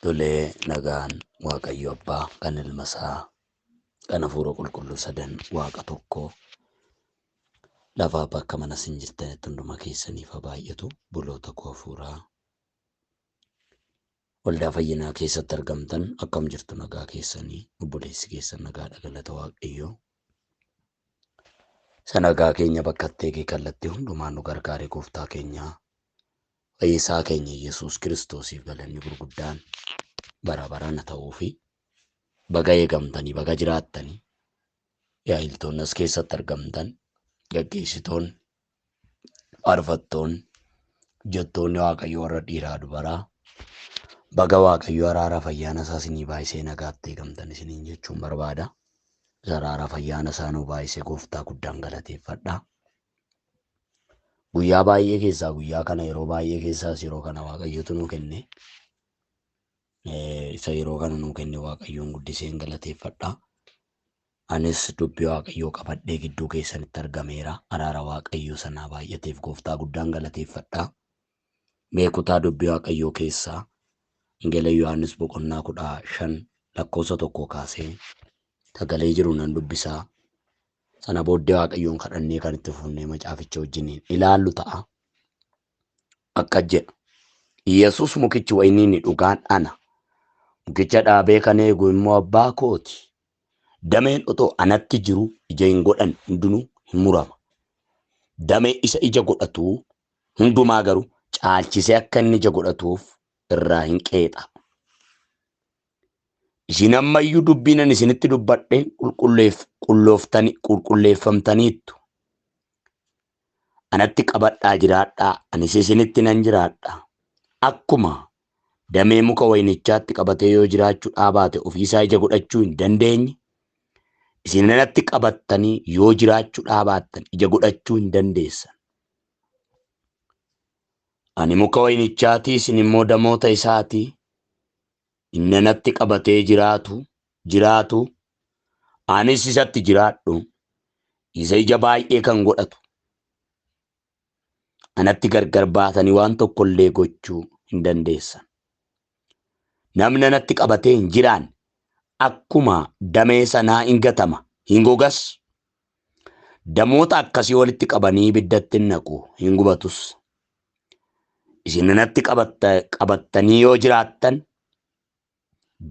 Tolee, nagaan Waaqayyo Abbaa kan Ilma isaa kan Hafuura Qulqulluu sadan Waaqa tokkoo lafaa bakka mana isin jirtanitti hunduma keessaniif haa baay'atu. Buloota koo hafuuraa waldaa fayyinaa keessatti argamtan akkam jirtu nagaa keessanii obboleessi keessan nagaadha galata Waaqayyoo. Isa nagaa keenya bakka itti eegee kallattii hundumaan nu gargaare gooftaa keenyaa fayyisaa keenya Yesuus Kiristoosiif galanni gurguddaan bara baraan haa ta'uu fi baga eegamtanii baga jiraattanii yaa'iltoonni as keessatti argamtan gaggeessitoonni faarfattoonni hojjettoonni Waaqayyo warra dhiiraa dubaraa baga Waaqayyo araara fayyaana isaa isinii baay'isee nagaatti eegamtan isiniin jechuun barbaada. Isa araara fayyaana isaa nuu baay'isee gooftaa guddaan galateeffadha. Guyyaa baay'ee keessaa guyyaa kana yeroo baay'ee keessaas yeroo kana Waaqayyotu nuu kenne. Isa yeroo kana nuu kenne Waaqayyoon guddiseen galateeffadha. Anis dubbii Waaqayyoo qabadhee gidduu keessanitti argameera. Araara Waaqayyoo sanaa baay'ateef gooftaa guddaan galateeffadha. Mee kutaa dubbii Waaqayyoo keessaa Wangeela Yohaannis boqonnaa 15 lakkoofsa 1 kaasee sagalee jiru nan dubbisaa. Sana booddee Waaqayyoon kadhannee kan itti fufnee macaaficha wajjiniin ilaallu ta'a. Akkas jedha. Yesuus mukichi wayinii inni dhugaan ana. Mukicha dhaabee kan eegu immoo abbaa kooti. Dameen otoo anatti jiru ija hin godhan hundinuu hin murama. Damee isa ija godhatu hundumaa garuu caalchisee akka inni ija godhatuuf irraa hin qeexa. Isin ammayyuu dubbiin ani isinitti dubbadheen qulqulleeffamtaniittu. Anatti qabadhaa jiraadhaa, anis isinitti nan jiraadha. Akkuma damee muka wayinichaatti qabatee yoo jiraachuu dhaabaate ofiisaa ija godhachuu hin dandeenye, isin anatti qabattanii yoo jiraachuu dhaabaattan ija godhachuu hin dandeessan. Ani muka wayinichaati, isin immoo damoota isaati. Inni anatti qabatee jiraatu, anis isatti jiraadhu, isa ija baay'ee kan godhatu. Anatti gargar baatanii waan tokko illee gochuu hin dandeessan. Namni anatti qabatee hin jiraanne akkuma damee sanaa hin gatama, hin gogas. Damoota akkasii walitti qabanii ibiddatti hin naqu, hin gubatus. Isin anatti qabattanii yoo jiraattan,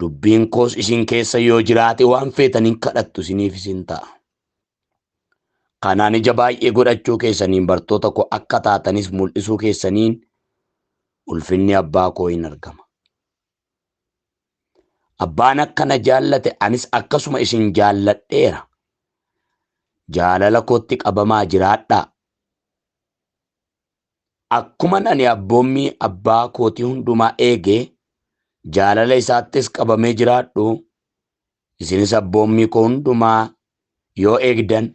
dubbiin koos isin keessa yoo jiraate waan feetan hin kadhattu isiniif isin ta'a. Kanaan ija baay'ee godhachuu keessaniin bartoota koo akka taatanis mul'isuu keessaniin ulfinni abbaa koo hin argama. Abbaan akka na jaallate anis akkasuma isin jaalladheera. Jaalala kootti qabamaa jiraadhaa. Akkuman ani abboommii abbaa kootii hundumaa eege jaalala isaattis qabamee jiraadhu, isinis abboommii koo hundumaa yoo eegdan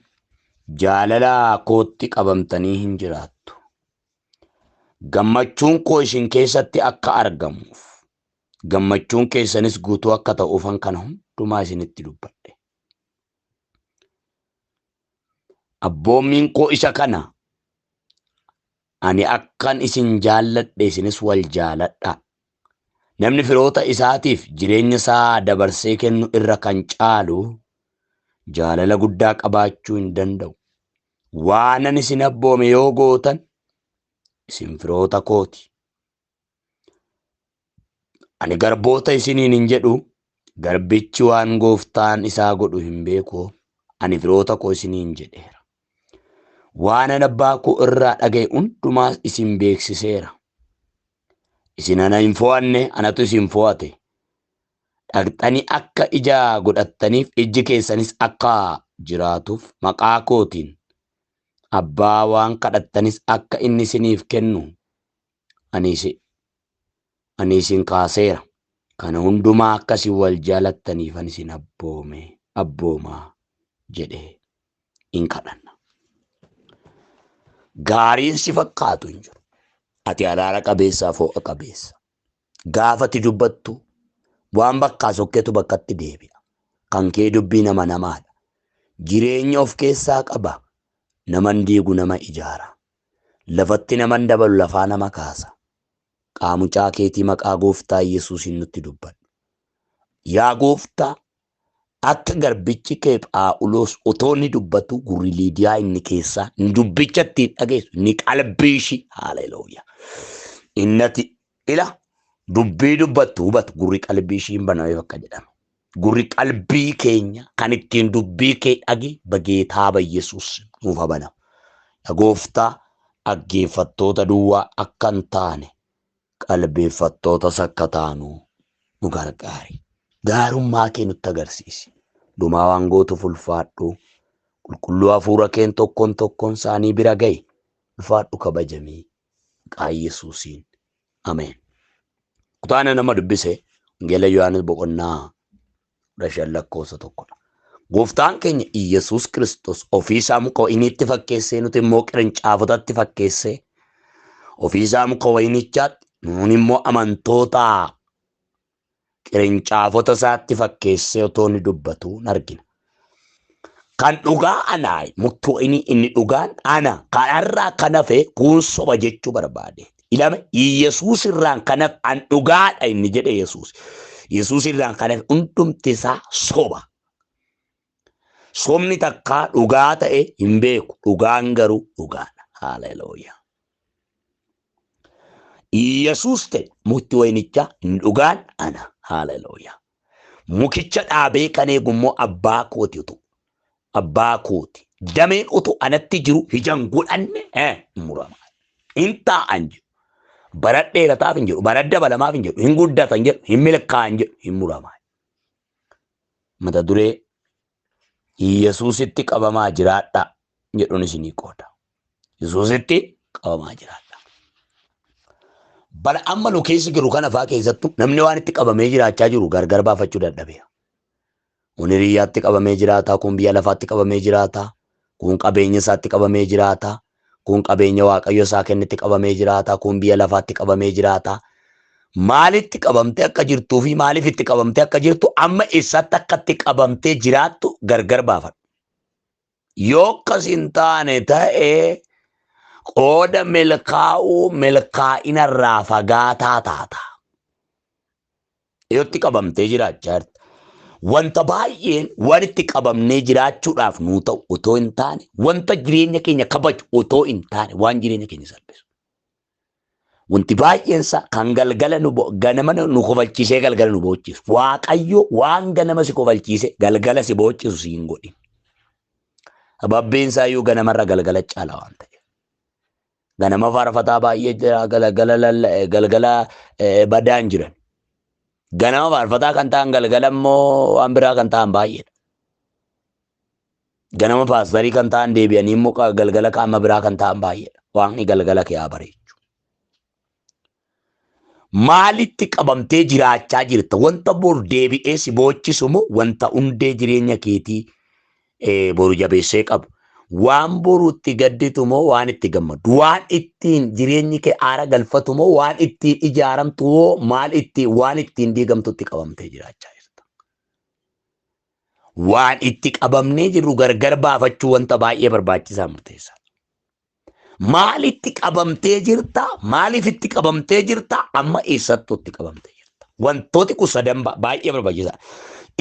jaalala kootti qabamtanii hin jiraattu. Gammachuun koo isin keessatti akka argamuuf, gammachuun keessanis guutuu akka ta'uufan kana hundumaa isinitti dubbadhe. Abboommiin koo isa kana, ani akkan isin jaalladhe isinis wal jaaladhaa. Namni firoota isaatiif jireenya isaa dabarsee kennu irra kan caalu jaalala guddaa qabaachuu hin danda'u. Waanan isin abboome yoo gootan isin firoota kooti. Ani garboota isiniin hin jedhu, garbichi waan gooftaan isaa godhu hin beeku, ani firoota koo isiniin jedheera. Waanan abbaa koo irraa dhaga'e hundumaas isin beeksiseera. Isin ana hin fo'anne, anatu isin fo'ate. Dhaqxanii akka ija godhattaniif ijji keessanis akka jiraatuuf maqaa kootiin abbaa waan kadhattanis akka inni isiniif kennu ani isin kaaseera. Kana hundumaa akka isin wal jaalattaniif ani isin abboome abboomaa jedhee in kadhanna. Gaariin si fakkaatu hin jiru. Ati araara qabeessaa foo'a qabeessa. Gaafa ati dubbattu waan bakkaa sokketu bakkatti deebi'a. Kan kee dubbii nama namaadha. Jireenya of keessaa qaba. Naman diigu nama ijaara. Lafatti naman dabalu lafaa nama kaasa. Qaamucaa keetii maqaa gooftaa Yesuusiin nutti dubbadhu. Yaa gooftaa, akka garbichi kee Phaawulos otoo inni dubbatu gurri Liidiyaa inni keessaa inni dubbicha ittiin dhageessu inni qalbii ishii haalelooyaa. Innati ila dubbii dubbattu hubatu gurri qalbii ishii hin banameef akka jedhame. Gurri qalbii keenya kan ittiin dubbii kee dhage bageetaa Yesuus nuuf haa banamu. Yaa gooftaa, dhaggeeffattoota duwwaa akka hin taane qalbeeffattootas akka taanu nu gargaari. Gaarummaa kee nutti agarsiisi. Dhumaa waan gootuuf ulfaadhu. Qulqulluu hafuura keen tokkoon tokkoon isaanii bira ga'i. Ulfaadhu kabajamii. Maqaa Yesuusiin. Ameen. Kutaana nama dubbise Wangeela Yohaannis boqonnaa 15 lakkoofsa 1dha. Gooftaan keenya Iyyasuus Kiristoos ofii isaa muka wayiniitti fakkeessee nuti immoo qirincaafotatti fakkeessee ofii isaa muka wayinichaatti nuun immoo amantoota qirincaafota isaatti fakkeessee otoo inni dubbatu hin argina. Kan dhugaa anaa mukti wayinii inni dhugaan ana kanarraa kan hafe kun soba jechuu barbaade. Ilame Iyyasuus irraan kan hafe an dhugaadha inni jedhe Yesuus. Yesuus irraan kan hafe hundumti isaa soba. Sobni takkaa dhugaa ta'e hin beeku. Dhugaan garuu dhugaadha. Haleluuyaa. Iyyasuus ta'e mukti wayinichaa inni dhugaan ana. Haleluuyaa. Mukicha dhaabee kan eegu immoo abbaa kooti utuu. Abbaa kooti. Dameen utuu anatti jiru ija hin godhanne murama. Hin taa'an jedhu. Bara dheerataaf hin jedhu. Bara dabalamaaf hin jedhu. Hin guddatan jedhu. Hin milkaa'an jedhu. Hin murama. Mata duree Yesuusitti qabamaa jiraadhaa jedhuun isinii qooda. Yesuusitti qabamaa jiraadhaa. Bara amma nu keessa jiru kana fa'aa keessattuu namni waan itti qabamee jiraachaa jiru gargar baafachuu dadhabeera. Kun hiriyyaatti qabamee jiraata, kun biyya lafaatti qabamee jiraata, kun qabeenya isaatti qabamee jiraata, kun qabeenya Waaqayyo isaa kennetti qabamee jiraata, kun biyya lafaatti qabamee jiraata. Maalitti qabamtee akka jirtuu fi maaliif itti qabamtee akka jirtu amma eessatti akka itti qabamtee jiraattu gargar baafadhu. Yoo akkas hin taane ta'e qooda milkaa'uu milkaa'ina irraa fagaataa taata. Yoo itti qabamtee jiraachaa jirta. Wanta baay'een waan itti qabamnee jiraachuudhaaf nuu ta'u otoo hin taane, wanta jireenya keenya kabaju otoo hin taane, waan jireenya keenya salphisu. Wanti baay'een isaa kan galgala nu ganama nu kofalchiisee galgala nu boochisu. Waaqayyo waan ganama si kofalchiise galgala si boochisu si hin godhin. Sababiin isaa iyyuu ganamarra galgala caala waan ta'eef. Ganama faarfataa baay'ee jira galgala galgala badaan jiran. Ganama faarfataa kan ta'an galgala immoo waan biraa kan ta'an baay'eedha. Ganama paastarii kan ta'an deebi'anii immoo galgala qaama biraa kan ta'an baay'eedha. Waaqni galgala kee haa bareechu. Maalitti qabamtee jiraachaa jirta? Wanta bor deebi'ee si boochisu moo wanta hundee jireenya keetii boru jabeessee qabu? Waan boru itti gadditu moo waan itti gammaddu? Waan ittiin jireenyi kee aara galfatu moo waan ittiin ijaaramtu moo maal ittiin waan ittiin diigamtutti qabamtee jiraachaa jirta? Waan itti qabamnee jirru gargar baafachuu wanta baay'ee barbaachisaa murteessaa. Maalitti qabamtee jirta? Maaliif itti qabamtee jirta? Amma eessattuu itti qabamtee jirta? Wantooti kun sadan baay'ee barbaachisaa.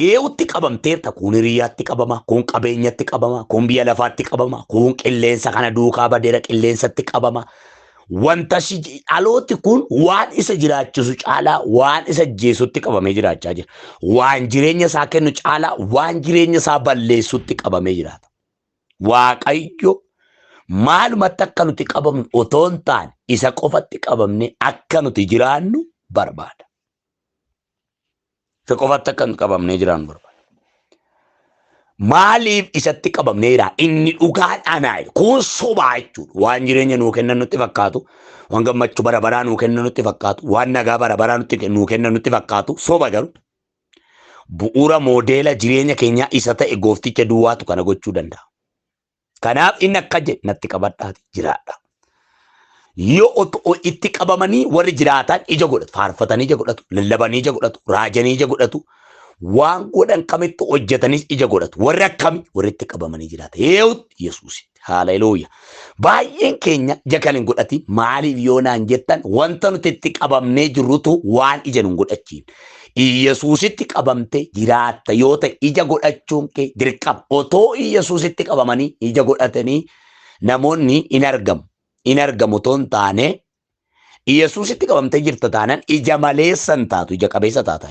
Eewutti qabamteerta? Kun hiriyaatti qabama, kun qabeenyatti qabama, kun biyya lafaatti qabama, kun qilleensa kana duukaa badeera qilleensatti qabama. Wanta si dhalooti kun waan isa jiraachisu caalaa waan isa ajjeesutti qabamee jiraachaa jira. Waan jireenya isaa kennu caalaa waan jireenya isaa balleessutti qabamee jiraata. Waaqayyo maalumatti akka nuti qabamnu otoo hin taane isa qofatti qabamnee akka nuti jiraannu barbaada. Isa qofatti akka nuti qabamnee jiraannu barbaada. Maaliif isatti qabamnee jira? Inni dhugaan anaa jedha. Kun sobaa jechuudha. Waan jireenya nuu kennan nutti fakkaatu, waan gammachuu bara baraa nuu kennan nutti fakkaatu, waan nagaa bara baraa nutti nuu kennan nutti fakkaatu, soba garuu. Bu'uura moodeela jireenya keenyaa isa ta'e goofticha duwwaatu kana gochuu danda'a. Kanaaf inni akka jedhe natti qabadhaati jiraadha. Yoo otoo itti qabamanii warri jiraatan ija godhatu, faarfatanii ija godhatu, lallabanii ija godhatu, raajanii ija godhatu. Waan godhan kamittu hojjetanis ija godhatu. Warri akkami? Warri itti qabamanii jiraatan. Eewutti Yesuusitti. Haleluuya. Baay'een keenya ija kan hin godhatin maaliif yoo naan jettan wanta nuti itti qabamnee jirrutu waan ija nu hin godhachiifne. Yesuusitti qabamte jiraatta yoo ta'e ija godhachuun kee dirqama. Otoo Yesuusitti qabamanii ija godhatanii namoonni hin argamu. Hin argamu otoo hin taane Yesuusitti qabamtee jirta taanaan ija maleessa hin taatu, ija qabeessa taata.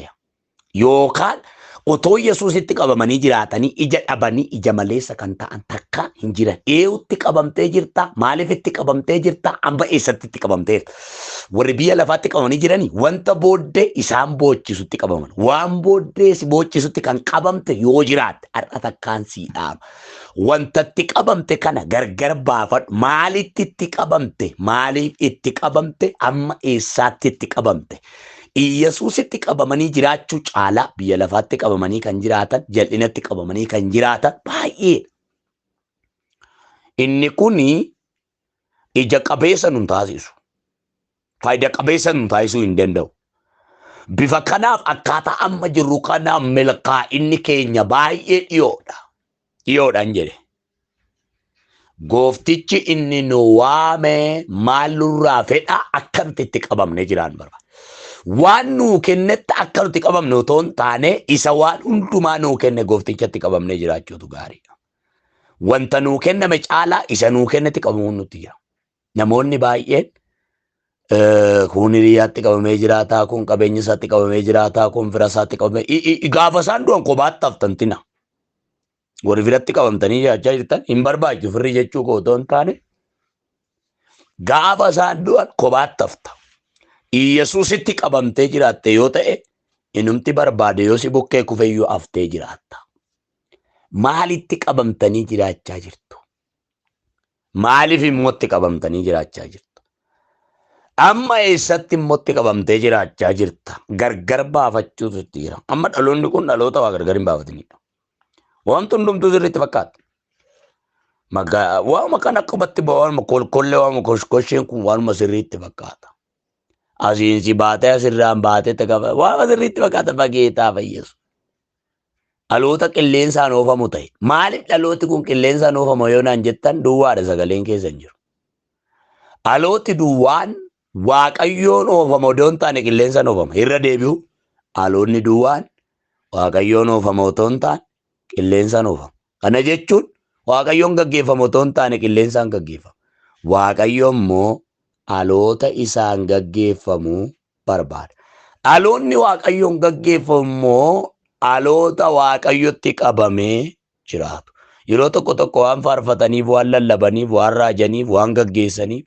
Yookaan otoo Yesuusitti qabamanii jiraatanii ija dhabanii ija maleessa kan ta'an takka hin jiran. Eewutti qabamtee jirta? Maaliif itti qabamtee jirta? Amma eessatti itti qabamteerta? Warri biyya lafaatti qabamanii jiranii wanta booddee isaan boochisutti qabaman. Waan booddee si boochisutti kan qabamte yoo jiraatte har'a takkaan sii dhaama. Wanta itti qabamte kana gargar baafadhu. Maalitti itti qabamte? Maaliif itti qabamte? Amma eessaatti itti qabamte? Iyyasuusitti qabamanii jiraachuu caalaa biyya lafaatti qabamanii kan jiraatan, jal'inatti qabamanii kan jiraatan baay'eedha. Inni kun ija qabeessa nun taasisu. Faayida qabeessa nun taasisuu hin danda'u. Bifa kanaaf akkaataa amma jirru kanaan milkaa'inni keenya baay'ee dhiyoodha. Dhiyoodhaan jedhe. Gooftichi inni nu waame maal nurraa fedha akka nuti itti qabamnee jiraannu barbaada. Waan nuu kennetti akka nuti qabamne otoo hin taane isa waan hundumaa nuu kenne gooftichatti qabamnee jiraachuutu gaariidha. Wanta nuu kenname caalaa isa nuu kennetti qabamuun nutti jira. Namoonni baay'een kun hiriyaatti qabamee jiraataa, kun qabeenya isaatti qabamee jiraataa, kun fira isaatti qabamee gaafa isaan du'an kophaatti haftan tina. Warri firatti qabamtanii jiraachaa jirtan hin barbaachisu firri jechuu koo otoo hin taane gaafa isaan du'an kophaatti hafta. Iyyasuusitti qabamtee jiraatte yoo ta'e inumti barbaade yoo si bukkee kufeyyuu haftee jiraatta. Maalitti qabamtanii jiraachaa jirtu? Maaliif immoo itti qabamtanii jiraachaa jirtu? Amma eessatti immoo itti qabamtee jiraachaa jirta? Gargar baafachuutu itti jira. Amma dhaloonni kun dhaloota waa gargar hin baafatinidha. Wanti hundumtuu sirriitti fakkaata. Magaa waanuma kana qubatti waanuma kolkollee waanuma koshkosheen kun waanuma sirriitti fakkaata. Asiin si baatee asirraan baatee tagafa waanuma sirriitti fakkaata fageetaa fayyeessu. Dhaloota qilleensaan oofamu ta'e. Maaliif dhalooti kun qilleensaan oofama yoo naan jettan duwwaadha sagaleen keessa hin jiru. Dhalooti duwwaan waaqayyoon oofama odoo hin taane qilleensaan oofama. Irra deebi'u dhaloonni duwwaan waaqayyoon oofama otoo hin taane qilleensaan oofama. Kana jechuun waaqayyoon gaggeeffama otoo hin taane qilleensaan gaggeeffama. Waaqayyo immoo dhaloota isaan gaggeeffamu barbaada. Dhaloonni Waaqayyoon gaggeeffamu immoo dhaloota Waaqayyotti qabamee jiraatu. Yeroo tokko tokko waan faarfataniif, waan lallabaniif, waan raajaniif, waan gaggeessaniif,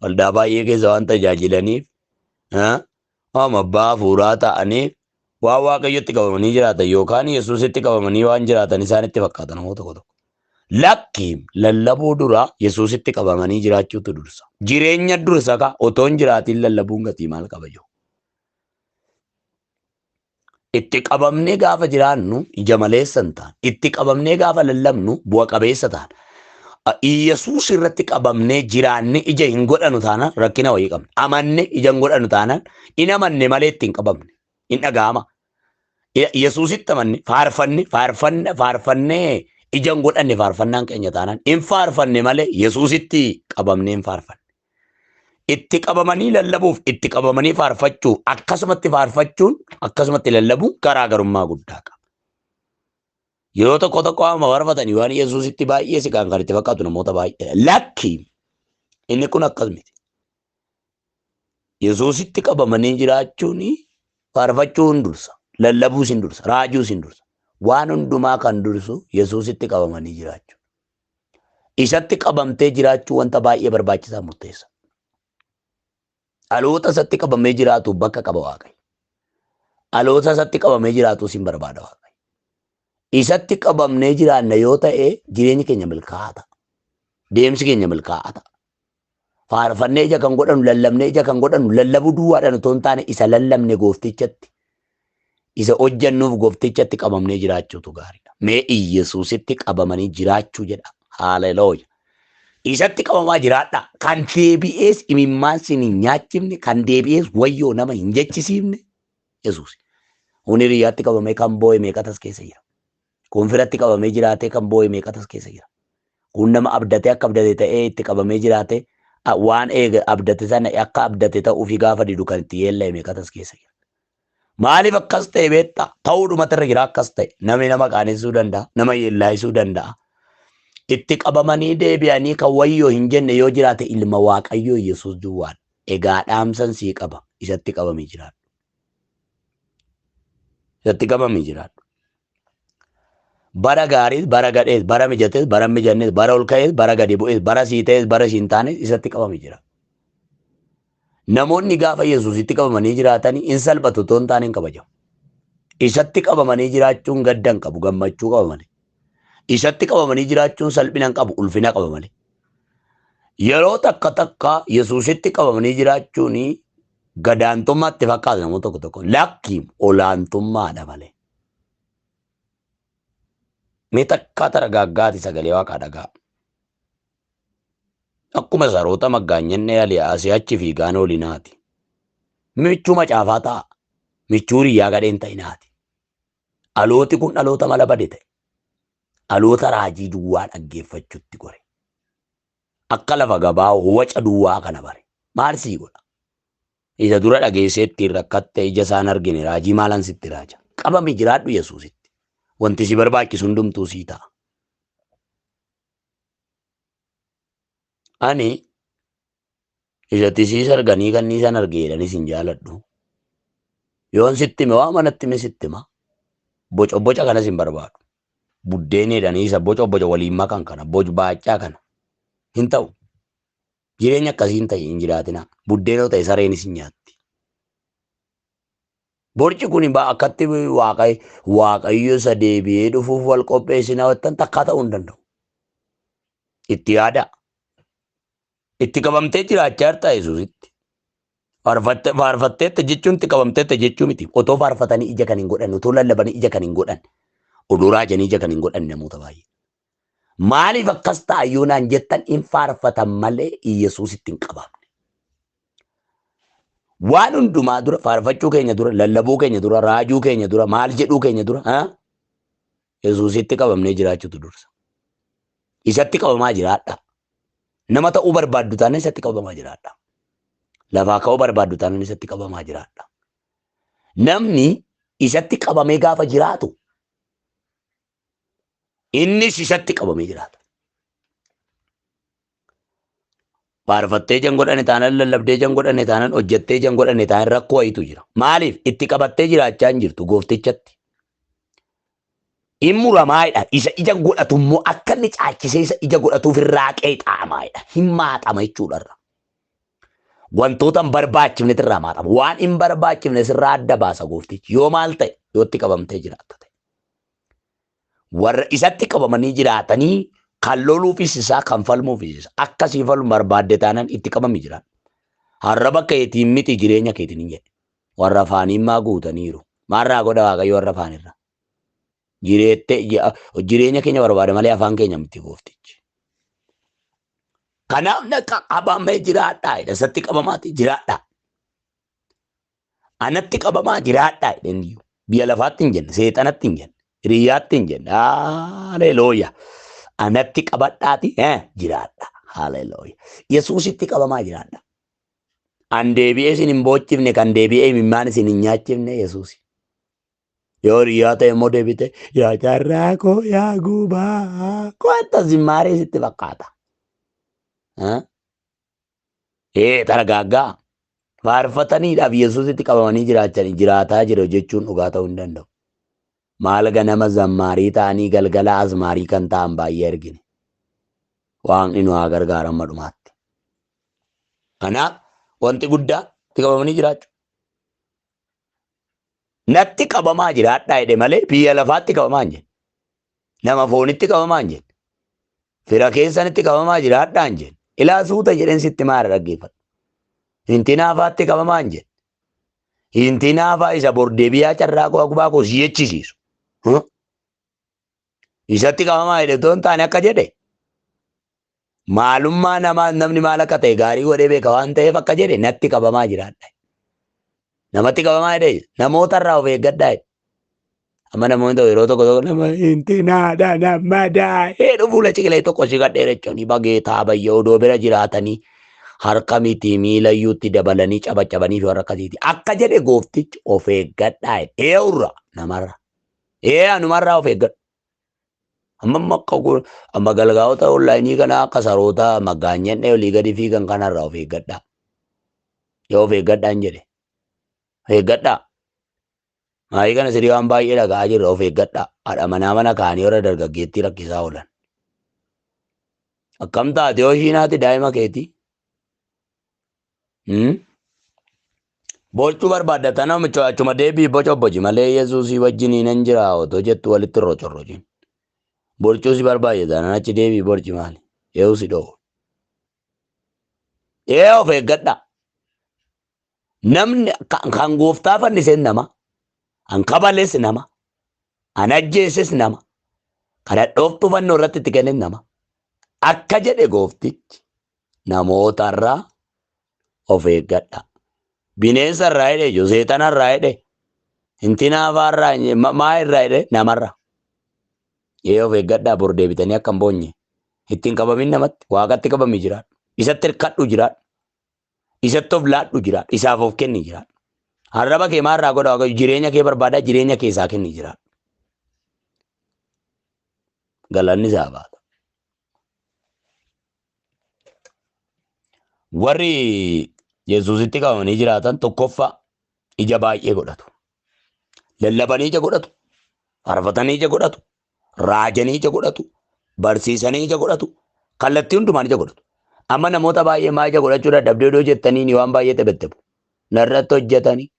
waldaa baay'ee keessa waan tajaajilaniif, waan abbaa hafuuraa ta'aniif, waan Waaqayyotti qabamanii jiraatan yookaan Yesuusitti qabamanii waan jiraatan isaanitti fakkaata namoota tokko tokko. Lakki lallabuu dura Yesuusitti qabamanii jiraachuutu dursa. Jireenya dursa ka otoo hin jiraatiin lallabuun gatii maal qaba jiru. Itti qabamnee gaafa jiraannu ija maleessa hin taane. Itti qabamnee gaafa lallabnu bu'a qabeessa taana. Yesuus irratti qabamnee jiraanne ija hin godhanu taanaan rakkina wayii qabna. Amanne ija hin godhanu taanaan hin amanne malee itti hin qabamne. Hin dhaga'ama. Yesuusitti amanne faarfanne faarfanne faarfannee ija hin godhanne faarfannaan keenya taanaan hin faarfanne malee Yesuusitti qabamnee hin faarfanne. Itti qabamanii lallabuuf itti qabamanii faarfachuu akkasumatti faarfachuun akkasumatti lallabuun garaagarummaa guddaa qaba. Yeroo tokko tokko amma faarfatanii waan Yesuusitti baay'ee siqaan kan itti fakkaatu namoota baay'eedha. Lakki inni kun akkas miti. Yesuusitti qabamanii jiraachuun faarfachuu hin dursa, lallabuus hin dursa, raajuus hin dursa. Waan hundumaa kan dursu Yesuusitti qabamanii jiraachuu. Isatti qabamtee jiraachuu wanta baay'ee barbaachisaa murteessa. Dhaloota isatti qabamee jiraatu bakka qaba Waaqayyo. Dhaloota isatti qabamee jiraatus hin barbaada Waaqayyo. Isatti qabamnee jiraanna yoo ta'e jireenyi keenya milkaa'aa ta'a. Deemsi keenya milkaa'aa ta'a. Faarfannee ija kan godhannu, lallabnee ija kan godhannu, lallabuu duwwaadhaan otoo hin taane isa lallabne gooftichatti, isa hojjennuuf gooftichatti qabamnee jiraachuutu gaariidha. Mee Iyyasuusitti qabamanii jiraachuu jedha. Haalelooya. Isatti qabamaa jiraadha. Kan deebi'ees imimmaan sin hin nyaachifne, kan deebi'ees wayyoo nama hin jechisiifne Yesuus. Kun hiriyyaatti qabamee kan boo'e meeqatu as keessa jira. Kun firatti qabamee jiraatee kan boo'e meeqatu as keessa jira. Kun nama abdatee akka abdate ta'ee itti qabamee jiraatee waan eega abdate sana akka abdate ta'uufi gaafa didu kan itti yeella'e meeqatu as keessa jira. Maaliif akkas ta'e beektaa? Ta'uudhumatu irra jira akkas ta'e. Namni nama qaanessuu danda'a, nama yeellaa'isuu danda'a. Itti qabamanii deebi'anii kan wayyoo hin jenne yoo jiraate ilma Waaqayyoo Yesuus duwwaadha. Egaa dhaamsan sii qaba. Isatti qabamii jiraadhu. Isatti qabamii jiraadhu. Bara gaariis, bara gadhees, bara mijatees, bara hin mijannees, bara ol ka'ees, bara gadi bu'ees, bara sii ta'ees, bara sii hin taanes isatti qabamii jiraadhu. Namoonni gaafa Yesuusitti qabamanii jiraatanii hin salphatu otoo hin taane hin kabajamu. Isatti qabamanii jiraachuun gadda hin qabu, gammachuu qaba malee. Isatti qabamanii jiraachuun salphina hin qabu, ulfina qaba malee. Yeroo takka takka Yesuusitti qabamanii jiraachuun gadaantummaatti fakkaata namoota tokko tokko. Lakki, olaantummaadha malee. Mee takkaa taragaaggaati sagalee Waaqaa dhagaa. Akkuma saroota maggaanyannee alii asii achi fiigaan oolinaati. Michuu macaafaa ta'a. Michuu hiriyaa gadheen ta'inaati. Dhalooti kun dhaloota mala bade ta'e. Dhaloota raajii duwwaa dhaggeeffachuutti gore. Akka lafa gabaa waca duwwaa kana bare. Maal sii godha? Isa dura dhageessee ittiin rakkatte ija isaan argine raajii maalan sitti raaja? Qabami jiraadhu Yesuusitti. Wanti si barbaachisu hundumtuu sii ta'a. Ani isa tisiis arganii kanniisan arge jedhanis hin jaaladhu. Yoon sitti hime waa manatti hime sitti hima. Boco boca kanas hin barbaadu. Buddeen jedhanii isa boco boca waliin makan kana boj baacaa kana hin ta'u. Jireenya akkasii hin ta'e hin jiraatina. Buddeenoo ta'e sareenis hin nyaatti. Borci kun akkatti Waaqayyo isa deebi'ee dhufuuf wal qopheessina jettan takkaa ta'uu hin danda'u. Itti yaada. Itti qabamtee jiraachaa jirta Yesuusitti. Faarfatteetta jechuun itti qabamteetta jechuu miti. Otoo faarfatanii ija kan hin godhanne, otoo lallabanii ija kan hin godhanne, odoo raajanii ija kan hin godhanne namoota baay'ee. Maaliif akkas ta'a yoo naan jettan, hin faarfatan malee Yesuusitti hin qabamne. Waan hundumaa dura, faarfachuu keenya dura, lallabuu keenya dura, raajuu keenya dura, maal jedhuu keenya dura, Yesuusitti qabamnee jiraachuutu dursa. Isatti qabamaa jiraadha. Nama ta'uu barbaaddu taanaan isatti qabamaa jiraadha. Lafaa ka'uu barbaaddu taanaan isatti qabamaa jiraadha. Namni isatti qabamee gaafa jiraatu innis isatti qabamee jiraata. Faarfattee jan godhane taanaan, lallabdee jan godhane taanaan, hojjettee jan godhane taanaan rakkoo wayiitu jira. Maaliif? Itti qabattee jiraachaa hin jirtu gooftichatti. In muramaayidha. Isa ija godhatu immoo akka inni caalchisee isa ija godhatuuf irraa qeexaamaayidha. Hin maaxama jechuudha irra. Wantoota hin barbaachifnetti irraa maaxama. Waan hin barbaachifne sirraa adda baasa gooftichi. Yoo maal ta'e? Yoo itti qabamtee jiraatta ta'e. Warra isatti qabamanii jiraatanii kan loluufis isaa, kan falmuufis isaa. Akka sii falmu barbaadde taanaan itti qabami jiraadhu. Arraba keetiin miti, jireenya keetiin hin jedhe. Warra afaaniin maa guutaniiru. Maalraa godha Waaqayyo warra afaanirra? Jireette jireenya keenya barbaada malee afaan keenya miti gooftichi. Kanaaf naqa qabamee jiraadhaa jedha. Isatti qabamaati jiraadhaa. Anatti qabamaa jiraadhaa jedheen iyyuu. Biyya lafaatti hin jenne, seexanatti hin jenne, hiriyyaatti hin jenne. Haleluuyaa. Anatti qabadhaati jiraadhaa. Haleluuyaa. Yesuusitti qabamaa jiraadhaa. An deebi'ee isin hin boochifne, kan deebi'ee imimmaan isin hin nyaachifne Yesuusi. Yoo hiriyaa ta'e immoo deebite yaa carraa koo, yaa gubaa koo, akkas zimmaaree sitti fakkaata. Ee, targaaggaa. Faarfataniidhaaf Yesuusitti qabamanii jiraachanii jiraataa jiru jechuun dhugaa ta'uu hin danda'u. Maal, ganama zammaarii ta'anii galgala azmaarii kan ta'an baay'ee argine. Waaqni nu haa gargaaru amma dhumaatti. Kanaaf wanti guddaa itti qabamanii jiraachuu. Natti qabamaa jiraadhaa jedhe malee biyya lafaatti qabamaa hin jenne. Nama foonitti qabamaa hin jenne. Fira keessanitti qabamaa jiraadhaa hin jenne. Ilaa, suuta jedheen sitti maara, dhaggeeffadhu. Hinti naafaatti qabamaa hin jenne. Hinti naafaa isa bor deebiyaa carraa koo gubaa koo si jechisiisu. Isatti qabamaa jedhe otoo hin taane, akka jedhe maalummaa namaa, namni maal akka ta'e gaarii godhee beeka waan ta'eef, akka jedhe natti qabamaa jiraadha. Namatti qabamaa jedhe, namoota irraa of eeggadhaa jedhe. Amma namoonni tokko yeroo tokko tokko nama intinaadha nama daa'ee fuula ciqilee tokko si gadheerechanii bageetaa bayyee odoo bira jiraatanii harka miti miila iyyuutti dabalanii cabacabanii fi warra akkasiiti. Akka jedhe gooftichi of eeggadhaa jedhe. Eewurra namarra. Ee anumarraa of eeggadhu. Amma akka amma galgaa'ota onlaayinii kana akka saroota maggaanyaan olii gadi fiigan kanarraa of eeggadhaa. Yoo of eeggadhaan jedhe. Of eeggadhaa. Maayii kana sirii waan baay'ee dhaga'aa jirra of eeggadhaa. Haadha manaa mana kaanii warra dargaggeettii rakkisaa oolan. Akkam taate yoo ishiin haati daa'ima keetii? Bochuu barbaadda tana achuma deebii boca boci malee Yesuusii wajjin nan jira otoo jettu walitti rocorrocin. Borcuu si barbaade taanaan achi deebii borci maali? Eewu si dhoowwa. Ee of eeggadhaa. Namni kan gooftaa fannises nama, kan kabales nama, kan ajjeeses nama, kan hadhooftuu fannoo irratti itti kennes nama. Akka jedhe gooftichi namootarraa of eeggadha. Bineensa irraa jedhe iyyuu seexana irraa jedhe hintinaa irraa maa irraa jedhe namarra. Ee of eeggadhaa bor deebitanii akka hin boonye. Ittiin qabamin namatti waaqatti qabami jiraadhu. Isatti hirkadhu jiraadhu. Isatti of laadhu jiraadhu. Isaaf of kenni jiraadhu. Arraba kee maarraa godha waaqayyo jireenya kee barbaadaa jireenya kee isaa kenni jiraadhu. Galanni isaa baata. Warri Yesuusitti qabamanii jiraatan tokkoffaa ija baay'ee godhatu. Lallabanii ija godhatu. Faarfatanii ija godhatu. Raajanii ija godhatu. Barsiisanii ija godhatu. Kallattii hundumaan ija godhatu. Amma namoota baay'ee maa ija godhachuu dadhabdee odoo jettanii waan baay'ee tebettebu. Narratti hojjetanii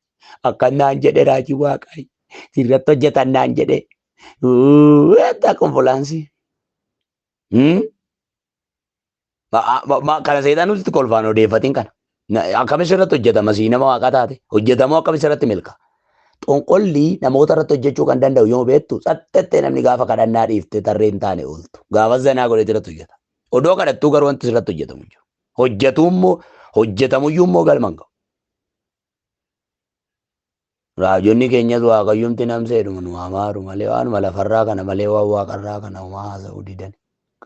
akka naan jedhe raajii waaqayyo. Sirratti hojjetan naan jedhe. Eetta konfolaansii. Kana seexan nuti kolfaan odeeffatiin kana. Akkamis irratti hojjetama sii nama waaqa taate hojjetamuu akkamis irratti milka. Xonqolli namoota irratti hojjechuu kan danda'u yoo beektu saxxattee namni gaafa kadhannaa dhiiftee tarree hin taane ooltu. Gaafa zanaa godhee irratti hojjeta. Odoo kadhattuu garuu wanti irratti hojjetamu hin jiru. Hojjetuu immoo hojjetamuyyuu immoo galma hin ga'u. Raajonni keenyas waaqayyumti namseedhuma nu amaaru malee waanuma lafarraa kana malee waan waaqarraa kana homaa haasa'uu didan.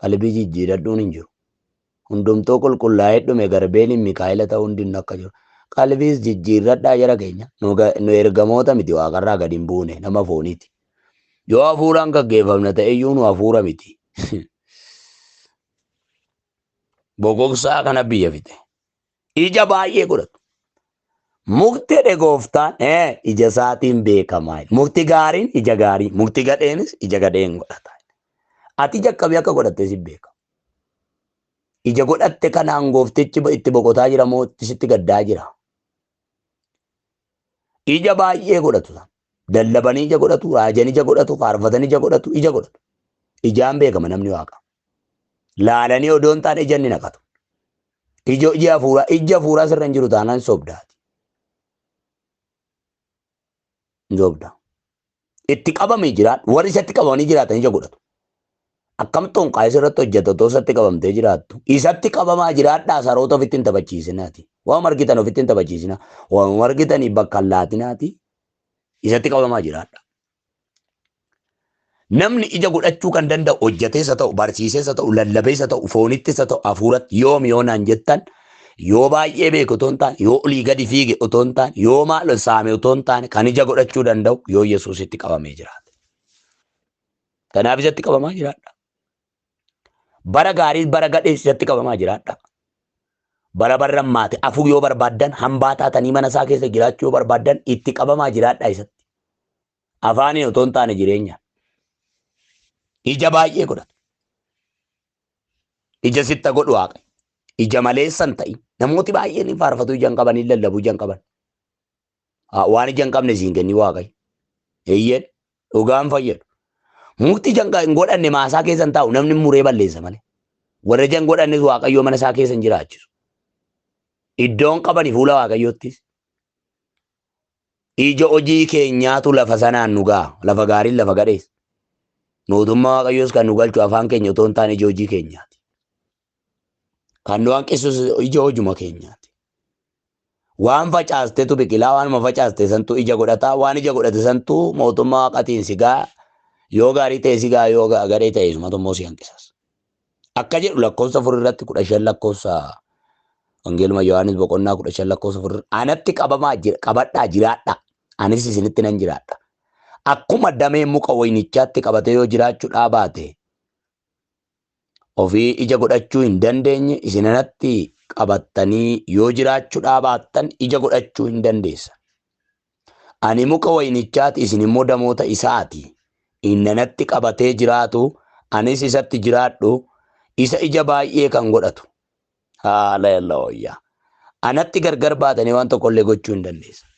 Qalbii jijjiiradhuun hin jiru. Hundumtuu qulqullaa'ee dhume garbeen Mikaa'ela ta'uu hundinuu akka jiru. Qalbiis jijjiirradhaa jara keenya. Nu ergamoota miti waaqarraa gadi hin buune nama fooniiti. Yoo hafuuraan gaggeeffamna ta'e iyyuu nu hafuura miti. Bokoksaa kana biyya fite. Ija baay'ee godhatu. Mukti jedhe gooftaan ija isaatiin beekamaa. Mukti gaariin ija gaarii, mukti gadheenis ija gadheen godhata. Ati ija akkamii akka godhatte si beeka. Ija godhatte kanaan gooftichi itti boqotaa jira moo sitti gaddaa jira? Ija baay'ee godhatu. Lallabanii ija godhatu, raajanii ija godhatu, faarfatanii ija godhatu, ija godhatu. Ijaan beekama namni waaqa. Laalanii odoo hin taane ija inni naqatu. Ija ija hafuuraa ija hafuuraa sirra hin jiru taanaan sobdaati. Sobda. Itti qabamee jiraadhu. Warri isatti qabamanii jiraatan ija godhatu. Akkam xonqaa isirratti hojjeta otoo isatti qabamtee jiraattu. Isatti qabamaa jiraadhaa saroota ofitti hin taphachiisinaati. Waan argitan ofitti hin taphachiisinaa. Waan argitanii bakka hin laatinaati. Isatti qabamaa jiraadha. Namni ija godhachuu kan danda'u hojjetees haa ta'u, barsiisees haa ta'u, lallabees haa ta'u, foonittis haa ta'u, hafuuratti yoom yoo naan jettan yoo baay'ee beeku otoo hin taane, yoo olii gadi fiige otoo hin taane, yoo maal saame otoo hin taane kan ija godhachuu danda'u yoo Yesuusitti qabamee jiraate. Kanaaf isatti qabamaa jiraadha. Bara gaariis bara gadhees isatti qabamaa jiraadha. Bara barrammaate afur yoo barbaaddan hambaa taatanii mana isaa keessa jiraachuu yoo barbaaddan itti qabamaa jiraadha isatti. Afaaniin otoo hin taane jireenya. Ija baay'ee godhatu. Ija sitta godhu waaqa. Ija maleessan ta'in. Namooti baay'een hin faarfatu ija hin qaban hin lallabu ija hin qaban. Waan ija hin qabne siin kenni waaqayyo. Eeyyeen dhugaan fayyadu. Mukti ija hin godhanne maasaa keessa hin taa'u namni muree balleessa malee. Warra ija hin godhannes waaqayyo mana isaa keessa hin jiraachisu. Iddoon qabani fuula waaqayyoottis. Ija hojii keenyaatu lafa sanaan nu ga'a. Lafa gaariin lafa gadhees. Mootummaa waaqayyoos kan nu galchu afaan keenya otoo hin taane ija hojii keenyaati. Kan nu hanqisus ija hojuma keenyaati. Waan facaastetu biqilaa, waanuma facaaste santu ija godhata, waan ija godhate santu mootummaa waaqatiin sigaa yoo gaarii ta'e sigaa yoo gadhee ta'e isumatu immoo si hanqisas. Akka jedhu lakkoofsa 4 irratti 15 lakkoofsa Wangeeluma Yohaannis boqonnaa 15 lakkoofsa 4 anatti qabamaa jira qabadhaa jiraadha anis isinitti nan jiraadha. Akkuma dameen muka wayinichaatti qabatee yoo jiraachuu dhaabaate ofii ija godhachuu hin dandeenye isin anatti qabattanii yoo jiraachuu dhaabaattan ija godhachuu hin dandeessan. Ani muka wayinichaati isin immoo damoota isaati. Inni anatti qabatee jiraatu anis isatti jiraadhu isa ija baay'ee kan godhatu. Haleluuyaa. Anatti gargar baatanii waan tokkollee gochuu hin dandeessan.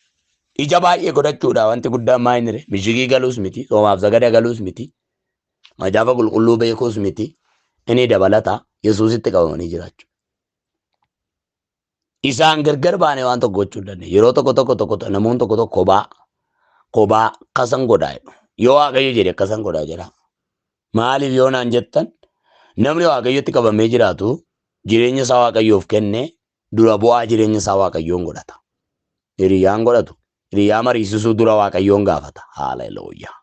Ija baay'ee godhachuudha wanti guddaan maa inni mishigii galuus miti, soomaaf sagada galuus miti, macaafa qulqulluu beekuus miti. Inni dabalata Yesuusitti qabamanii jiraachuu. Isaan gargar baanee waan tokko gochuu hin dandeenye. Yeroo tokko tokko tokko namoonni tokko tokko kophaa kophaa akkasan godhaa jedhu. Yoo Waaqayyo jedhe akkasan godhaa jedha. Maaliif yoo naan jettan namni Waaqayyotti qabamee jiraatu jireenya isaa Waaqayyoof kenne dura bu'aa jireenya isaa Waaqayyoon godhata. Hiriyyaan godhatu. Hiriyaa mariisisuu dura Waaqayyoon gaafata. Haleluuyaa.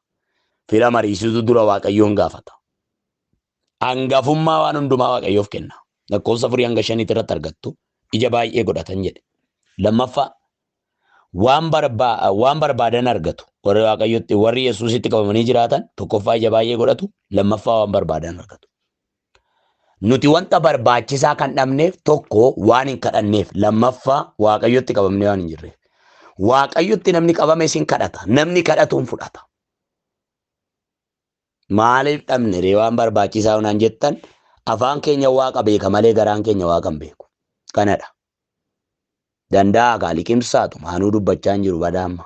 Fira mariisisuu dura Waaqayyoon gaafata. Hangafummaa waan hundumaa Waaqayyoof kenna. Lakkoofsa 4 hanga 5 irratti argattu ija baay'ee godhatan jedhe. Lammaffaa waan barbaadan argatu. Warri Waaqayyotti warri Yesuusitti qabamanii jiraatan tokkoffaa ija baay'ee godhatu, lammaffaa waan barbaadan argatu. Nuti wanta barbaachisaa kan dhabneef tokko waan hin kadhanneef, lammaffaa Waaqayyotti qabamnee waan hin jirreef. Waaqayyotti namni qabame sin kadhata, namni kadhatuun fudhata. Maaliif dhabne ree waan barbaachisaa naan jettan afaan keenya waaqa beeka malee garaan keenya waaqa hin beeku. Kanadha. Danda'a kaa liqimsaatu maanuu dubbachaa hin jiru badaamma.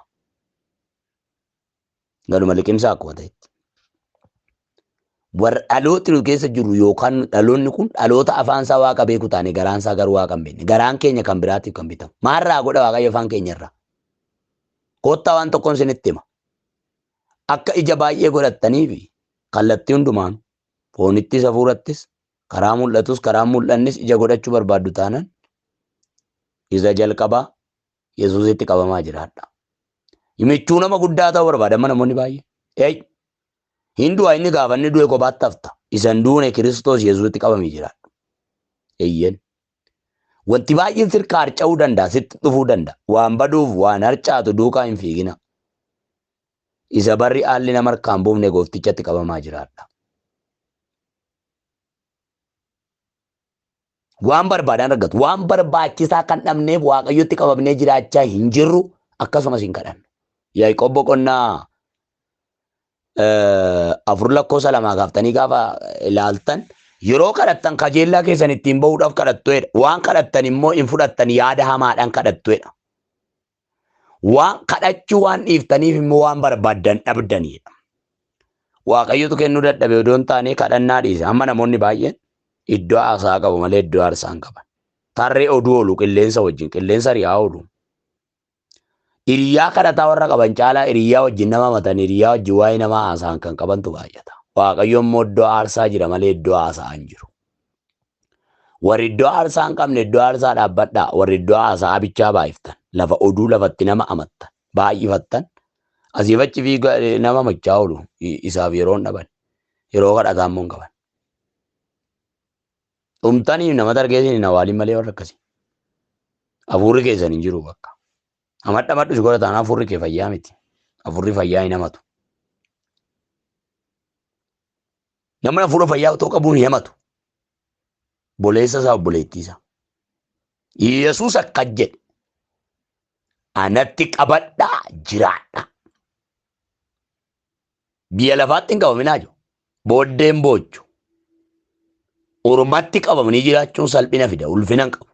Galuma liqimsaa akkuma ta'etti. Warra dhalooti nu keessa jiru yookaan dhaloonni kun dhaloota afaan isaa waaqa beeku taane garaan isaa garuu waaqa hin beekne. Garaan keenya kan biraatiif kan bitamu. Maalirraa godha Waaqayyo afaan keenya irraa? Kottaa waan tokkoon isinitti hima. Akka ija baay'ee godhattaniif kallattii hundumaan foonittis hafuurattis karaa mul'atus karaa mul'annis ija godhachuu barbaaddu taanan isa jalqabaa Yesuusitti qabamaa jiraadha. Michuu nama guddaa ta'uu barbaada amma namoonni baay'ee. Ei, hin du'a inni gaafa inni du'e kophaatti hafta. Isa hin duune Kiristoos Yesuusitti qabamii jiraadhu. Eeyyen. Wanti baay'een sirka harca'uu danda'a, sitti dhufuu danda'a. Waan baduuf waan harcaatu duukaa hin fiigina. Isa barri haalli nama harkaan buufne gooftichatti qabamaa jiraadha. Waan barbaadan argatu. Waan barbaachisaa kan dhabneef Waaqayyotti qabamnee jiraachaa hin jirru akkasumas hin kadhannu. Yaaqoob boqonnaa 4 lakkoofsa 2 kaaftanii gaafa ilaaltan yeroo kadhattan kajeellaa keessan ittiin bahuudhaaf kadhattuedha. Waan kadhattan immoo hin fudhattan yaada hamaadhaan kadhattuedha. Waan kadhachuu waan dhiiftaniif immoo waan barbaaddan dhabdanidha. Waaqayyotu kennuu dadhabe odoo hin taane kadhannaa dhiise. Amma namoonni baay'een iddoo haasaa qabu malee iddoo aarsaa hin qaban. Tarree oduu oolu qilleensa wajjin qilleensa ri'aa oolu. Hiriyaa kadhataa warra qaban caalaa hiriyaa wajjin nama amatan hiriyaa wajjin waa'ee namaa haasa'an kan qabantu baay'ata. Waaqayyo immoo iddoo aarsaa jira malee iddoo haasa'aa hin jiru. Warri iddoo aarsaa hin qabne iddoo aarsaa dhaabbadhaa. Warri iddoo haasa'aa bichaa baay'iftan. Lafa oduu lafatti nama amattan baay'ifattan. Asiif achi fiiga nama amachaa oolu isaaf yeroo hin dhaban. Yeroo kadhataa immoo hin qaban. Dhumtanii nama targeessin hin awwaalin malee warra akkasii. Hafuurri keessan hin jiru bakka. Amadha amadhu si godhataan hafuurri kee fayyaa miti. Hafuurri fayyaa hin hamatu. Namni hafuura fayyaa otoo qabuun hin hamatu. Obboleessa isaa obboleettii isaa. Yesuus akkas jedhe. Anatti qabadhaa jiraadha. Biyya lafaatti hin qabaminaa jiru. Booddeen boochu. Ormatti qabamanii jiraachuun salphina fida, ulfina hin qabu.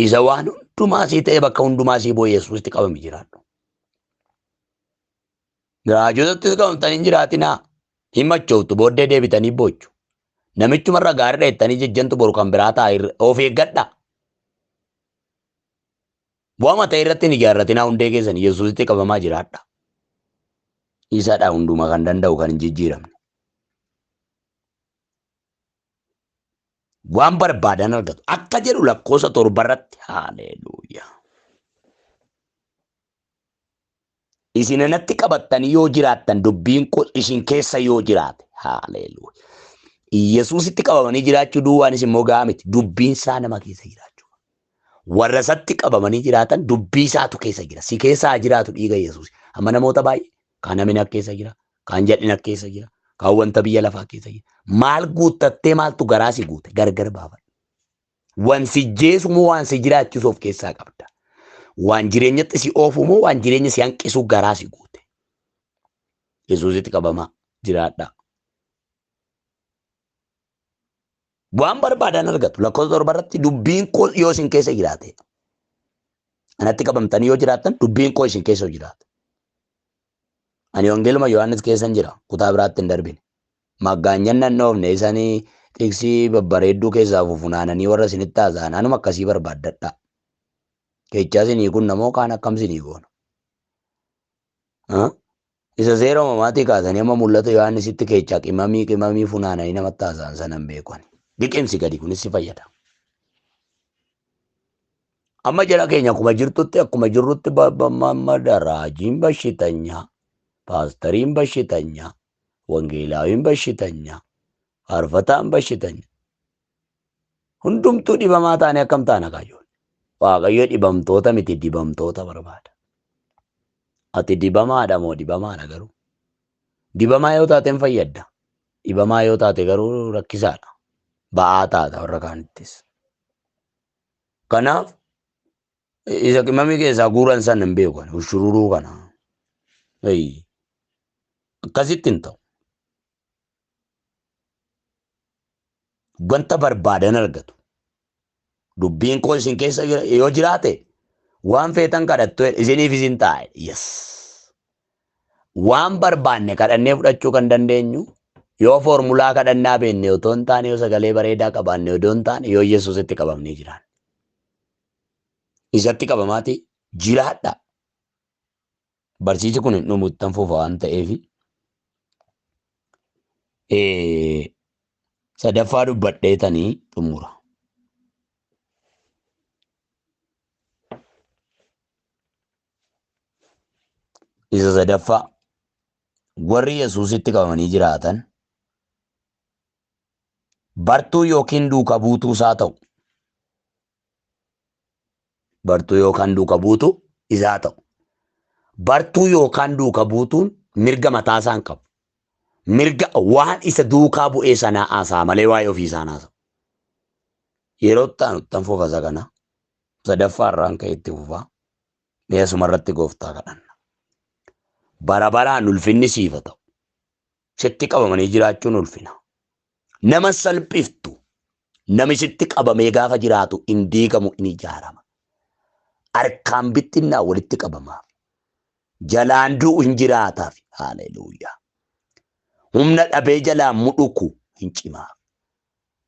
Isa waan hundumaa sii ta'e bakka hundumaa sii bu'e Yesuusitti qabami jiraadhu. Raajotatti qabamtanii hin jiraatinaa. Hin machooftu booddee deebitanii boochu. Namichumarra gaariidha jettanii jejjantu boru kan biraa ta'a of eeggadha. Bu'ama ta'e irratti hin ijaarratinaa hundee keessan Yesuusitti qabamaa jiraadha. Isadha hunduma kan danda'u kan hin jijjiiramne. Waan barbaadan argatu. Akka jedhu lakkoofsa 7 irratti. Haaleluuyaa. Isin anatti qabattanii yoo jiraattan, dubbiin koo isin keessa yoo jiraate. Haaleluuyaa. Yesuusitti qabamanii jiraachuu duwwaanis immoo gahaa miti. Dubbiin isaa nama keessa jiraachuu. Warra isatti qabamanii jiraatan dubbii isaatu keessa jira. Si keessa haa jiraatu dhiiga Yesuus. Amma namoota baay'ee kaan hamina keessa jira, kaan jal'ina keessa jira, kaan wanta biyya lafaa keessa jira. Maal guuttattee maaltu garaa si guute? Gargar baafadhu. Waan si jeesu moo waan si jiraachisu of keessaa qabda? Waan jireenyatti si oofu moo waan jireenya si hanqisu garaa si guute? Yesuusitti qabamaa jiraadhaa. Waan barbaadan argatu. Lakkoofsa 7 irratti dubbiin koo yoo isin keessa jiraate. Anatti qabamtanii yoo jiraattan, dubbiin koo isin keessa yoo jiraate. Ani Wangeeluma Yohaannis keessan jira. Kutaa biraatti hin darbine. Maggaanyan nan dhoofne isanii tiksii babbareedduu keessaa fufunaananii warra isinitti haasa'an anuma akkasii barbaaddadhaa. Keechaa isinii kun namoo kaan akkam isinii goona? Isa seera uumamaatii kaasanii amma mul'ata Yohaannisitti keechaa qimamii qimamii funaananii namatti haasa'an sana hin beeku ani. Liqimsi gadi kunis si fayyada. Amma jara keenya akkuma jirtutti, akkuma jirrutti, raajiin bashitanyaa, paastariin bashitanyaa, wangeelaawiin bashitanyaa, faarfataan bashitanyaa. Hundumtuu dhibamaa taane akkam taana kaayyoon? Waaqayyo dhibamtoota miti, dibamtoota barbaada. Ati dibamaadha moo dhibamaadha garuu? Dibamaa yoo taate hin fayyadda. Dhibamaa yoo taate garuu rakkisaadha. Ba'aa taata warra kaanittis. Kanaaf isa qimamii keessaa guuran sana hin beeku ani. Ushururuu kana. Akkasitti hin ta'u. Wanta barbaadan argatu. Dubbiin koo isin keessa yoo jiraate waan feetan kadhattu isiniif isin ta'a. Yes. Waan barbaanne kadhannee fudhachuu kan dandeenyu yoo foormulaa kadhannaa beekne otoo hin taane, yoo sagalee bareedaa qabaanne otoo hin taane, yoo Yesuusitti qabamnee jiraanne. Isatti qabamaati jiraadha. Barsiisi kun hin dhumu, ittan fufa waan ta'eef. Sadaffaa dubbadheetanii xumura. Isa sadaffaa, warri Yesuusitti qabamanii jiraatan bartuu yookiin duuka buutuu isaa ta'u. Bartuu yookaan duuka buutuu isaa ta'u. Bartuu yookaan duuka buutuun mirga mataa isaa hin qabu. Mirga waan isa duukaa bu'ee sanaa haasa'a malee waa'ee ofii isaa haasa'u. Yeroo itti aanu ittan fufa isa kana. Sadaffaa irraan ka'e itti fufaa. Mee asuma irratti gooftaa kadhanna. Bara baraan ulfinni siif haa ta'u. Sitti qabamanii jiraachuun ulfina. Nama salphiftu, nami sitti qabamee gaafa jiraatu hin diigamu, hin ijaarama. Harkaan bittinnaa walitti qabamaaf. Jalaan du'u hin jiraataaf. Haaleluuyaa. Humna dhabee jalaan mudhuku hin cimaaf.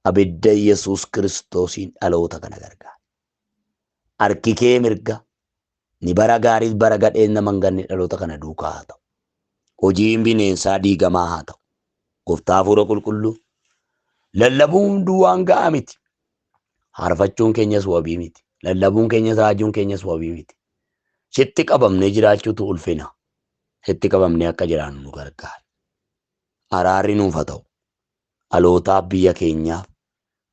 Abidda Yesuus Kiristoosiin dhaloota kana gargaara. Harki kee mirga ni bara gaariis bara gadheen nama hin ganne dhaloota kana duukaa haa ta'u. Hojiin bineensaa diigamaa haa ta'u. Gooftaa Hafuura Qulqulluu, lallabuun duwwaan ga'aa miti. Faarfachuun keenyas wabii miti. Lallabuun keenyas raajuun keenyas wabii miti. Sitti qabamnee jiraachuutu ulfina. Sitti qabamnee akka jiraannu nu gargaara. Araarri nuuf haa ta'u. Dhalootaaf, biyya keenyaaf,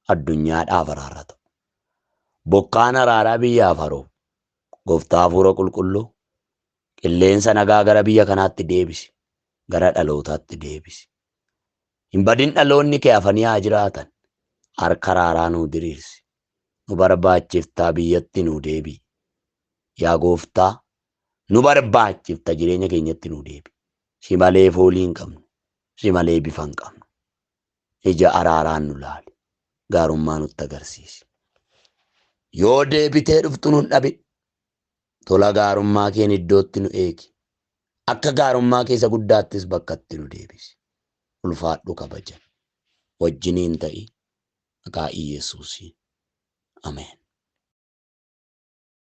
addunyaadhaaf araarra ta'u. Bokkaan araaraa biyyaaf haroo. Gooftaa Hafuura Qulqulluu, qilleensa nagaa gara biyya kanaatti deebisi. Gara dhalootaatti deebisi. Hin badin, dhaloonni kee hafanii haa jiraatan. Harka araaraa nuu diriirsi. Nu barbaachiftaa, biyyatti nuu deebi'i. Yaa gooftaa, nu barbaachifta, jireenya keenyatti nuu deebi. Si malee foolii hin qabnu. Si malee bifa hin qabnu. Ija araaraan nu laali. Gaarummaa nutti agarsiisi. Yoo deebitee dhuftu nun dhabin. Tola gaarummaa keen iddootti nu eegi. Akka gaarummaa keessa guddaattis bakkatti nu deebisi. Ulfaadhu, kabajan. Wajjiniin ta'i. Maqaa Iyesuusiin. Ameen.